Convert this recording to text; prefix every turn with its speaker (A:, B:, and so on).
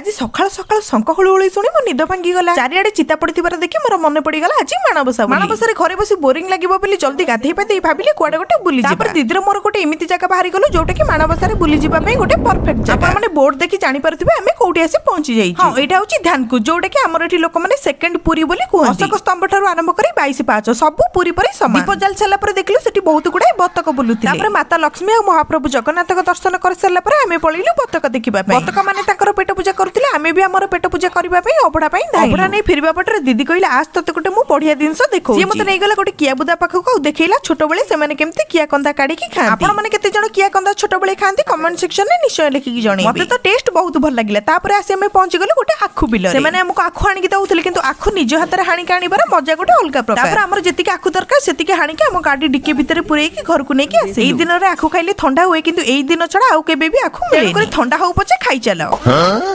A: ଆଜି ସକାଳୁ ସକାଳୁ ଶଙ୍ଖ ହୁଳୁହୁଳି ଶୁଣି ମୋ ନିଦ ଭାଙ୍ଗିଗଲା। ଚାରିଆଡେ ଚିତା ପଡିଥିବାର ଦେଖି ମୋର ମନେ ପଡିଗଲା ଆଜି ମାଣବସା ବୋଲି। ମାଣବସାରେ ଘରେ ବସି ବୋରିଂ ଲାଗିବ ବୋଲି ଜଲ୍ଦି ଗାଧେଇ ପାଧେଇ ଭାବିଲି କୁଆଡେ ଗୋଟେ ବୁଲି। ତାପରେ ଦିଦିର ମୋର ଗୋଟେ ଏମିତି ଜାଗା ବାହାରି ଗଲୁ, ଯୋଉଟା କି ମାଣବସାରେ ବୁଲି ଯିବା ପାଇଁ ଗୋଟେ ପରଫେକ୍ଟ ଜାଗା। ଆପଣ ମାନେ ବୋର୍ଡ ଦେଖି ଜାଣିପାରୁଥିବେ ଆମେ କୋଉଠି ଆସି ପହଞ୍ଚି ଯାଇଛୁ। ହଁ, ଏଇଟା ହଉଛି ଧ୍ୟାନକୁ, ଯୋଉଟା କି ଆମର ଏଠି ଲୋକମାନେ ସେକେଣ୍ଡ ପୁରୀ ବୋଲି କୁହନ୍ତି। ଅଶୋକ ସ୍ତମ୍ଭ ଠାରୁ ଆରମ୍ଭ କରି 22 ପାହାଚ ସବୁ ପୁରୀ ପରି ସମାନ। ଦୀପ ଜାଳି ସାରିଲା ପରେ ଦେଖିଲୁ ସେଠି ବହୁତ ଗୁଡାଏ ବତକ ବୁଲୁଥିଲେ। ତାପରେ ମାତା ଲକ୍ଷ୍ମୀ ଆଉ ମହାପ୍ରଭୁ ଜଗନ୍ନାଥଙ୍କ ଦର୍ଶନ କରିସାରିଲା ପରେ ଆମେ ପଳେଇଲୁ ବତକ ଦେଖିବା ପାଇଁ। ବତକ ମାନେ ତାଙ୍କର ପେଟ ପୂଜା କରୁଥିଲେ, ଆମେ ବି ଆମର ପେଟ ପୂଜା କରିବା ପାଇଁ ଅବଢା ପାଇଁ। ଅବଢା ନେଇ ଫେରିବା ବାଟରେ ଦିଦି କହିଲା, "ଆସ, ତତେ ଗୋଟେ ମୁଁ ବଢିଆ ଜିନିଷ ଦେଖଉଛି।" ସିଏ ମତେ ନେଇଗଲା ଗୋଟେ କିଆବୁଦା ପାଖକୁ ଆଉ ଦେଖେଇଲା ଛୋଟବେଳେ ସେମାନେ କେମିତି କିଆ କନ୍ଦା କାଢିକି ଖାଆନ୍ତି। ଆପଣ ମାନେ କେତେ ଜଣ କିଆ କନ୍ଦା ଛୋଟବେଳେ ଖାଆନ୍ତି, କମେଣ୍ଟ ସେକ୍ସନରେ ନିଶ୍ଚୟ ଲେଖିକି ଜଣେଇବେ। ମତେ ତ ଟେଷ୍ଟ ବହୁତ ଭଲ ଲାଗିଲା। ତାପରେ ଆସି ଆମେ ପହଞ୍ଚି ଗଲୁ ଗୋଟେ ଆଖୁ ବିଲ। ସେମାନେ ଆମକୁ ଆଖୁ ଆଣିକି ଦଉଥିଲେ, କିନ୍ତୁ ଆଖୁ ନିଜ ହାତରେ ହାଣିକି ଆଣିବାର ମଜା ଗୋଟେ ଅଲଗା ପ୍ରକାର। ତାପରେ ଆମର ଯେତିକି ଆଖୁ ଦରକାର ସେତିକି ହାଣିକି ଆମ ଗାଡି ଡିକି ଭିତରେ ପୁରେଇକି ଘରକୁ ନେଇକି ଆସେ। ଏଇ ଦିନରେ ଆଖୁ ଖାଇଲେ ଥଣ୍ଡା ହୁଏ, କିନ୍ତୁ ଏଇ ଦିନ ଛଡା ଆଉ କେବେ ବି ଆଖୁ ମିଳେ। ଥଣ୍ଡା ହଉ ପଛେ ଖାଇ ଚାଲ।